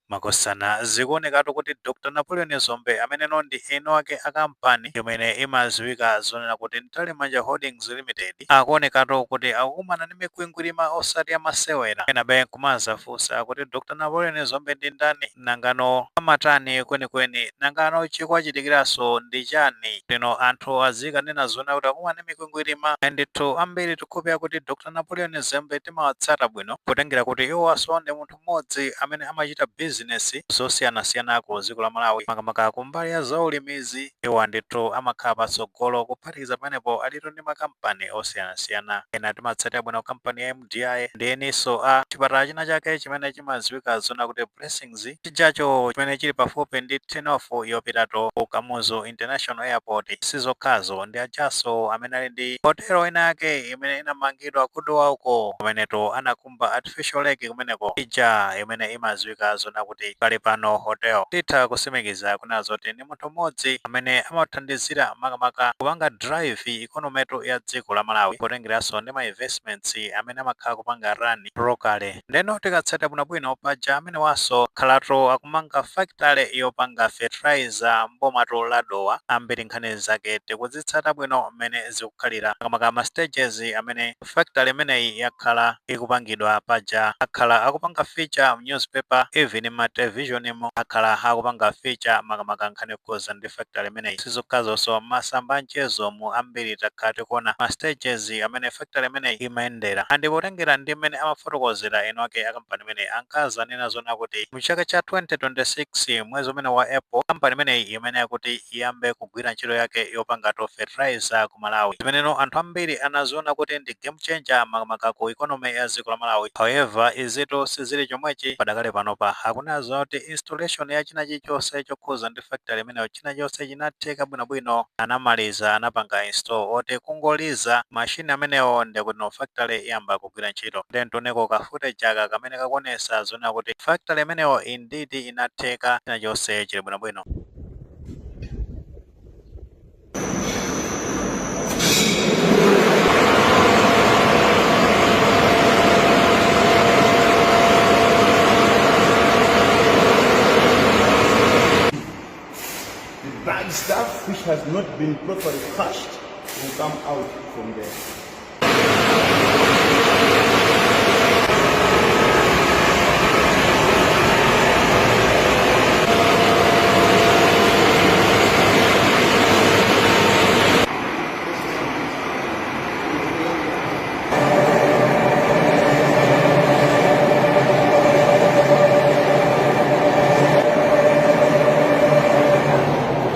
Makosana, zikuonekatu kuti Dr Napoleon Zombe, ameneno ndi eni ake a kampani imene imaziwika zonena kuti Mtalimanja Holdings Limited, akuonekatu kuti akukumana ndi mikwingwirima osati yamasewera. Enabe nkumazafunsa kuti Dr Napoleon Zombe ndi ndani? Nangano amatani kwenikweni? Nangano chikuwachitikiranso ndi chani? Lino anthu azikanena zona kuti akumana ndi mikwingwirima. Ndithu ambiri tikhulupirira kuti Dr Napoleon Zombe timawatsata bwino, kutengera kuti iwowaso ndi munthu mmodzi amene amachita bizinesi zosiyanasiyana ku dziko la Malawi, makamaka kumbali ya zaulimizi. Iwo ndithu amakhala patsogolo. Kuphatikiza pamenepo, alitu ndi makampani osiyanasiyana. Ena timatsatira bwino kampani ya MDI, ndi eninso a chipatala china chake chimene chimadziwika zona kuti Blessings chijacho, chimene chili pafupi ndi turn-off yopitatu ku Kamuzu International Airport. Sizokhazo, ndi ajaso amene ali ndi hotelo ina yake imene inamangidwa kudowa uko, kumeneto anakumba artificial lake kumeneko, ija imene imadziwika zona kuti pali pano hotel. Titha kusimikiza kunena zoti ndi munthu mmodzi amene amathandizira makamaka kupanga drive economy ya dziko la Malawi, potengeranso ndi ma investments amene amakhala kupanga run locally. Ndeno tikatsata bwinobwino, paja amene waso khalatu akumanga factory yopanga fertilizer mbomatu la Dowa. Ambiri nkhani zake tikudzitsata bwino mmene zikukhalira, makamaka ma stages amene factory imeneyi yakhala ikupangidwa. Paja akhala akupanga feature newspaper, even ma television mo akhala akupanga feature makamaka nkhani yokhuza ndi factory imeneyi. Sizokhazonso, masamba mchezo mu ambiri takhala tikuona ma stages amene factory imeneyi imayendera. Andipotengera ndi mmene amafotokozera eni ake a kampani imeneyi, ankazanena zona kuti mu chaka cha 2026, mwezi umene wa April, kampani imeneyi imene yakuti iyambe kugwira ntchito yake yopanga to fertilizer ku Malawi, zimeneno anthu ambiri anaziona kuti ndi game changer makamaka ku economy ya dziko la Malawi. However, izitu sizili chomwechi padakale panopa. Akunena zoti installation ya china chilichonse chokhuza ndi factory imeneyo, china chonse chinatheka bwinobwino, anamaliza, anapanga install, oti kungoliza mashini amenewo ndikuti no factory iyamba kugwira ntchito. Then tioneko ka footage aka kamene kakuonesa zona kuti factory imeneyo indeed inatheka, china chonse chili bwinobwino. The bad stuff which has not been properly crushed will come out from there.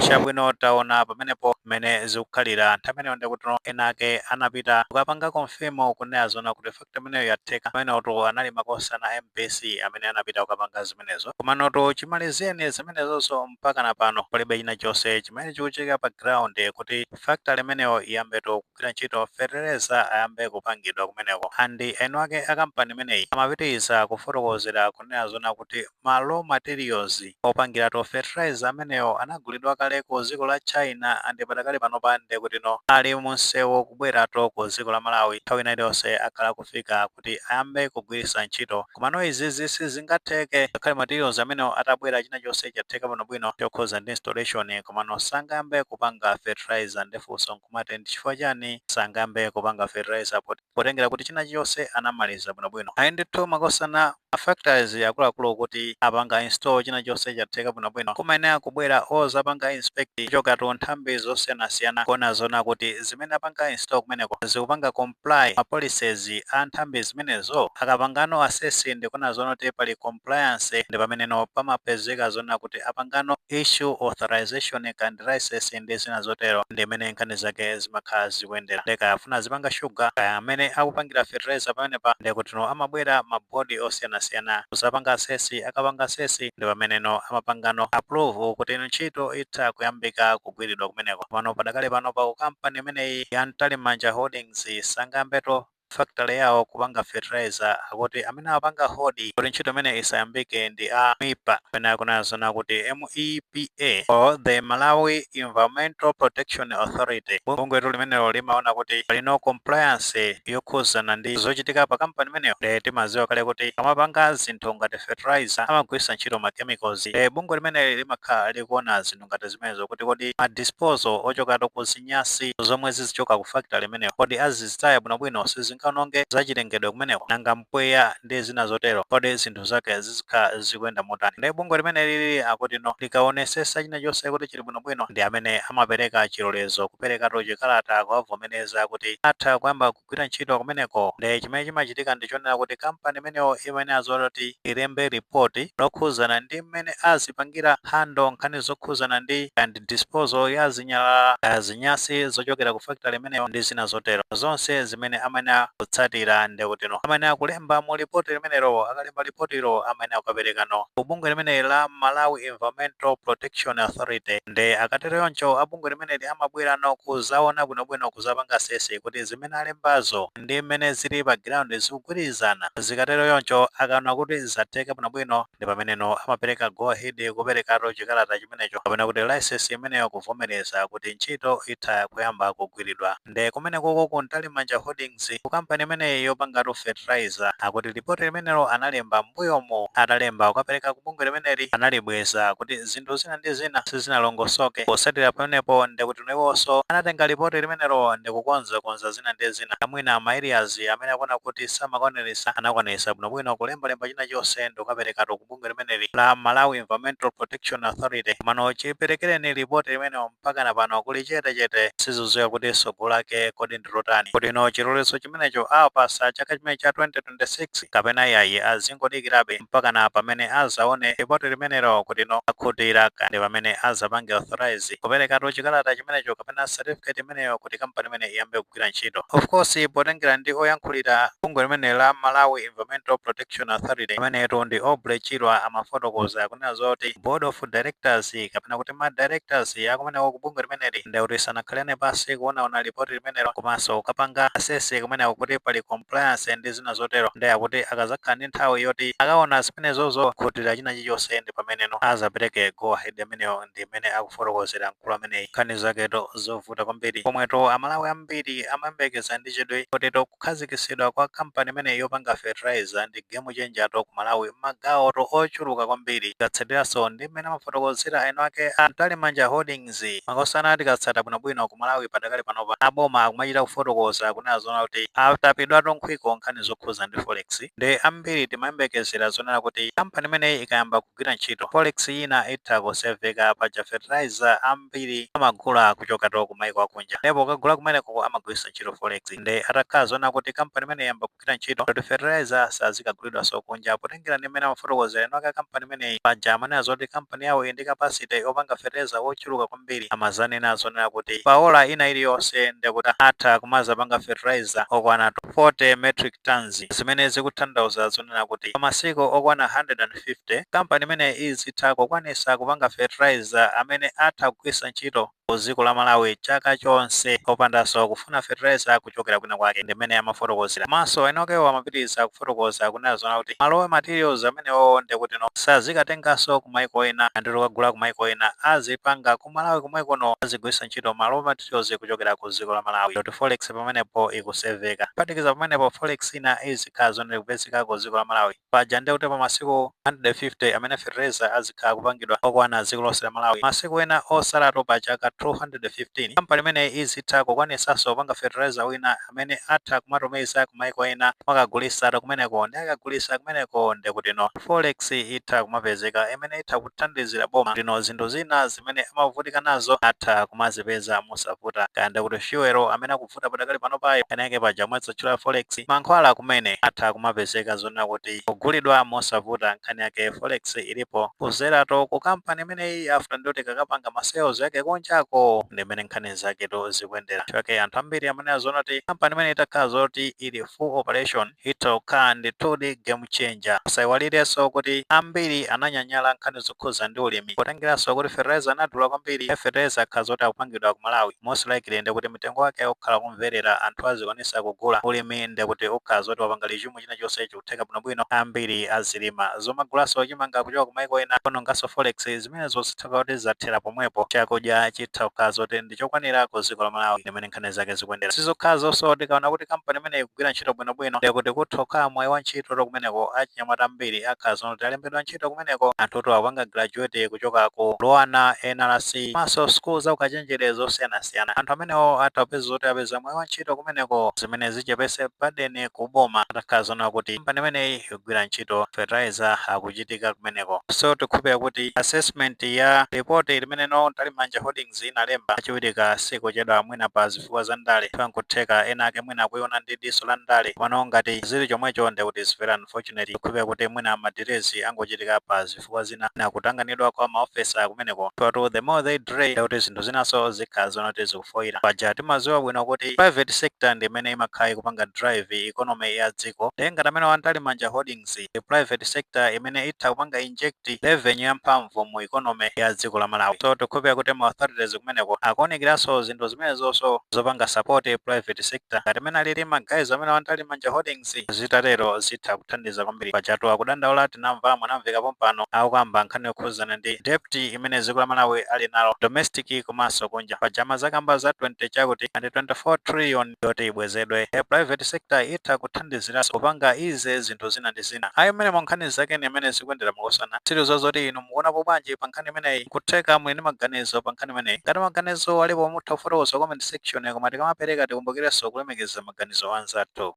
Chabwino, taona pamenepo mmene zikukhalira. Nthawi imeneyo ndikuti ena ake anapita kukapanga confirm kunena zona kuti factory imeneyo yatheka. Pamenepo anali makosana a MBC amene anapita kukapanga zimenezo. Komanoto chimalizeni zimenezonso, mpaka na pano palibe china chonse chimene chikuchitika pa ground kuti factory imeneyo iyambeto kugwira ntchito, fertilizer ayambe kupangidwa kumeneko. And eni ake a kampani imeneyi amapitiriza kufotokozera kunena zona kuti ma raw materials opangiratu fertilizer ameneyo anagulidwa kale ku dziko la China, and padakali panopa ndekuti no ali munsewu kubwerato ku dziko la Malawi. Nthawi ina iliyonse akhala kufika kuti ayambe kugwiritsa ntchito. Komano izizi sizingatheke ngakhale materials amenewo atabwera, china chonse chatheka bwinobwino chokhuza ndi installation, komano sangayambe kupanga fertilizer. Ndifunso nkumati, ndi chifukwa chani sangayambe kupanga fertilizer, potengera kuti china chonse anamaliza bwinobwino? Ayi ndithu makosana, factories akuluakulu kuti apanga install, china chonse chatheka bwinobwino, kumayenera kubwera ozapanga inspect kuchoka tu nthambi zosiyanasiyana, kuona zona kuti zimene apanga install kumeneko zikupanga comply ma policies a nthambi zimenezo. Akapangano assess ndikuona zona kuti pali compliance, ndi pameneno pamapezeka zona kuti apangano issue authorization and license ndi zina zotero. Ndi imene nkhani zake zimakhala zikuyendera. Ndeka afuna zipanga sugar, kaya amene akupangira fertilizer pamenepa, ndikuti no amabwera ma board osiyanasiyana kuzapanga assess. Akapanga assess, ndi pameneno amapangano approve kuti ino ntchito itha kuyambika kugwiridwa kumeneko. Pano padakale pano pa kampani imeneyi ya Mtalimanja Holdings sangayambeto Factory yawo kupanga fertilizer, akuti amene apanga hold kuti ntchito imene isayambike ndi a MEPA, amene akunazona kuti MEPA or the Malawi Environmental Protection Authority. Bungwe limenelo limaona kuti palino compliance yokhuzana ndi zochitika pa kampani imeneyo. Ndi timaziwa kale kuti amapanga zinthu ngati fertilizer amagwiritsa ntchito ma chemicals. Bungwe limeneli limakhala likuona zinthu ngati zimenezo, kuti kodi ma disposal ochokatu ku zinyasi zomwe zizichoka ku factory imeneyo, kodi azizitaya bwinobwino, sizingaononge zachilengedwe kumeneko, nanga mpweya ndi zina zotero, kodi zinthu zake zizikhala zikuyenda motani? Ndi bungwe limene lili akuti no likaonesesa china chonse kuti chili bwinobwino, ndi amene amapereka chilolezo, kuperekatu chikalata kuwavomereza kuti atha kuyamba kugwira ntchito kumeneko. Ndi chimene chimachitika ndichonena kuti kampani imeneyo imene azoti ilembe ripoti lokhuzana ndi mmene azipangira handle nkhani zokhuzana ndi and disposal ya zinyalala, zinyasi zochokera ku factory imeneyo ndi zina zotero, zonse zimene amene kutsatira. Ndikuti no amene akulemba mu ripoti limenelo, akalemba ripotilo amene akukaperekano ku bungwe limene la Malawi Environmental Protection Authority. Ndi akatero yoncho, abungwe limeneli amabwera no kuzaona bwinobwino, kuzapanga assess kuti zimene alembazo ndi mmene zili pa ground zikugwirizana. Zikatero yoncho, akaona kuti zatheka bwinobwino, ndi pameneno amapereka go ahead, kuperekatu chikalata chimenecho kapena kuti license imeneyo, kuvomereza kuti ntchito itha kuyamba kugwiridwa. Ndi kumene koko ku Mtalimanja Holdings, ku kampani imeneyi yopangatu fertilizer, akuti ripoti limenelo analemba mbuyomo, atalemba kukapereka ku bungwe limeneli, analibweza kuti zinthu zina ndi zina sizinalongosoke. Posatira pamenepo, ndikuti iwonso anatenga ripoti limenelo ndikukonzakonza zina ndi zina, amwina ma areas amene akuona kuti samakwanirisa, anakwanirisa bwinobwino kulembalemba china chonse ndikukaperekatu ku bungwe limeneli la Malawi Environmental Protection Authority. Mano chiperekereni ripoti limeneyo, mpaka na pano kuli chetechete, sizodziwika kuti tsogolo lake kodi ndi lotani, kuti no chilolezo chimenecho awapasa chaka chimene cha 2026 kapena yayi, azingodikirabe mpaka na pamene azaone ripoti limenelo kuti no akhutira, ndi pamene azapange authorize kuperekatu chikalata chimenecho kapena certificate imeneyo kuti kampani imene iyambe kugwira ntchito. Of course, potengera ndi oyankhulira bungwe limene la Malawi Environmental Protection Authority, amenetu ndi Aubrey Chirwa, amafotokoza kunena zoti board of directors kapena kuti ma directors akumeneko ku bungwe limeneli ndikuti sanakhalane pasi kuonaona ripoti limenelo komanso kukapanga assess kumeneko kuti pali compliance ndi zina zotero. Ndi akuti akazakhala ndi nthawi yoti akaona zimenezozo, khutira china chilichonse, ndi pameneno azapereke go ahead ameneyo. Ndi imene akufotokozera mkulu ameneyi. Nkhani zaketo zovuta kwambiri, pomweto Amalawi ambiri amayembekeza ndi chidwi kutito kukhazikitsidwa kwa kampani imeneyi yopanga fertilizer ndi game changer ku Malawi magawoto ochuluka kwambiri. Tikatsatiranso ndi mmene amafotokozera eno ake a Mtalimanja Holdings, makosana, tikatsata bwinobwino ku Malawi padakali panopa, aboma akumachita kufotokoza kunena zona kuti atapidwatu nkhwiko nkhani zokhuza ndi forex. Ndi ambiri timayembekezera zonena kuti kampani imeneyi ikayamba kugwira ntchito, forex ina itha kuseveka. Paja fertilizer ambiri amagula kuchokatu ku maiko akunja, ndipo kagula kumeneko amagwiritsa ntchito forex. Ndi atakhala zona kuti kampani imeneyi yamba kugwira ntchito, kuti fertilizer sazikagulidwanso kunja, potengera ndi mmene amafotokozera eno ake kampani imeneyi. Paja amanena zoti kampani yawo ili ndi capacity yopanga fertilizer wochuluka kwambiri. Amazanena zonena kuti paola ina iliyonse ndikuti atha kumazapanga fertilizer okwana 40 metric tons, zimene zikutanthauza zonena kuti pamasiku okwana 150 kampani imeneyi izitha kukwanisa kupanga fertilizer amene atha kugwiritsa ntchito ku dziko la Malawi chaka chonse, opandanso kufuna fertilizer kuchokera kwina kwake. Ndimene amafotokozera. Komanso enokewo amapitiriza kufotokoza kunena zona kuti ma raw materials amenewo ndikuti no sazikatenganso ku maiko ena andito kagula ku maiko ena, azipanga ku Malawi komwe kuno, azigwiritsa ntchito ma raw materials kuchokera ku dziko la Malawi, kuti forex pamenepo ikuseveka. Kuphatikiza pamenepo, forex ina izikhala zonena kupezeka ku dziko la Malawi. Paja ndikuti pa masiku 150 amene fertilizer azikhala kupangidwa okwana dziko lonse la Malawi, masiku ena osalatu pa chaka 215, kampani imeneyi izitha kukwanisanso kupanga fertilizer wina amene atha kumatumiza ku maiko ena, makagulisa kumeneko. Ndi akagulisa kumeneko, ndikuti no forex itha kumapezeka imene itha kuthandizira boma ndino zinthu zina zimene amavutika nazo atha kumazipeza mosavuta, kaya kuti fuel amene akuvuta padakali pano payo keneke paja mwadzatchula forex, mankhwala kumene atha kumapezeka zonena kuti kugulidwa mosavuta. Nkhani yake forex ilipo kuzerato ku kampani imeneyi. After ndoti kakapanga ma sales yake kunjako. kumenekoko. Ndimene nkhani zaketo zikuyendera chake. Anthu ambiri amene azoona kuti kampani imene itakhala zoti ili full operation, itha kukhala ndithudi game changer. Sayiwalirenso kuti ambiri ananyanyala nkhani zokhuza ndi ulimi, potengeranso kuti fertilizer anadula kwambiri. Fertilizer akhala zoti akupangidwa ku Malawi, most likely ndikuti mitengo wake ukhala kumverera, anthu azikwanisa kugula. Ulimi ndikuti ukhala zoti wapanga resume, china chonse chikutheka bwinobwino, ambiri azilima. Zomagulaso chimanga kuchoka ku maiko ena, kononganso forex, zimenezo zitha kuti zathera pomwepo. Chakudya chitha kukhala zoti ndichokwanira ku dziko la Malawi. Ndimene nkhani zake zikuyendera. Sizokhazonso, tikaona kuti kampani imeneyi ikugwira ntchito bwinobwino, ndikuti kutha kukhala mwayi wa ntchito to kumeneko. Achinyamata ambiri akhala zoti alembedwa ntchito kumeneko. Anthuto akupanga graduate kuchoka ku LUANAR, NRC, maso school za ukachenjere zosiyanasiyana. Anthu amenewo atha kupeza zoti apeza mwayi wa ntchito kumeneko, zimene zichepese burden kuboma atakhala zona kuti kampani imeneyi ikugwira ntchito, fertilizer akuchitika kumeneko. So tikhulupira kuti assessment ya report limene no Mtalimanja Holdings inalemba achiwirika sikuchedwa, mwina pa zifukwa za ndale, nkutheka ena ake mwina akuiona ndi diso la ndale pano. Ngati zili chomwecho, ndikuti is very unfortunate. Tikhulupira kuti mwina ma delays angochitika pa zifukwa zina na kutanganidwa kwa maofesa kumeneko. But the more they delay, ndikuti zinthu zinaso zikhala zonoti zikufoira. Paja timadziwa bwino kuti private sector ndi imene imakhala ikupanga drive economy ya dziko. Ndiye ngati amene wa Mtalimanja Holdings, the private sector imene itha kupanga inject revenue yamphamvu mu economy ya dziko la Malawi. So tikhulupira kuti ma authorities kumeneko akuonekeranso zinthu zimenezonso zopanga support private sector ngati imene alili ma guys amene wa Mtalimanja Holdings. Zitatero zitha kuthandiza kwambiri. Pajatu akudandaula, tinamva, mwanamveka pompano akukamba nkhani yokhuzana ndi debt imene dziko la Malawi ali nalo domestic komanso kunja. Pajama zakamba za 20 chakuti and 24 trillion yoti ibwezedwe. Private sector itha kuthandiziranso kupanga ize zinthu zina ndi zina. Ayi, mmene mu nkhani zake ni imene zikuyendera makosana. Silizo zoti inu mukuonapo bwanji pa nkhani imeneyi? Kutheka muli ndi maganizo pa nkhani imeneyi. Ngati maganizo alipo, mutha kufotokoza comment section, koma tikamapereka tikumbukirenso kulemekeza maganizo anzathu.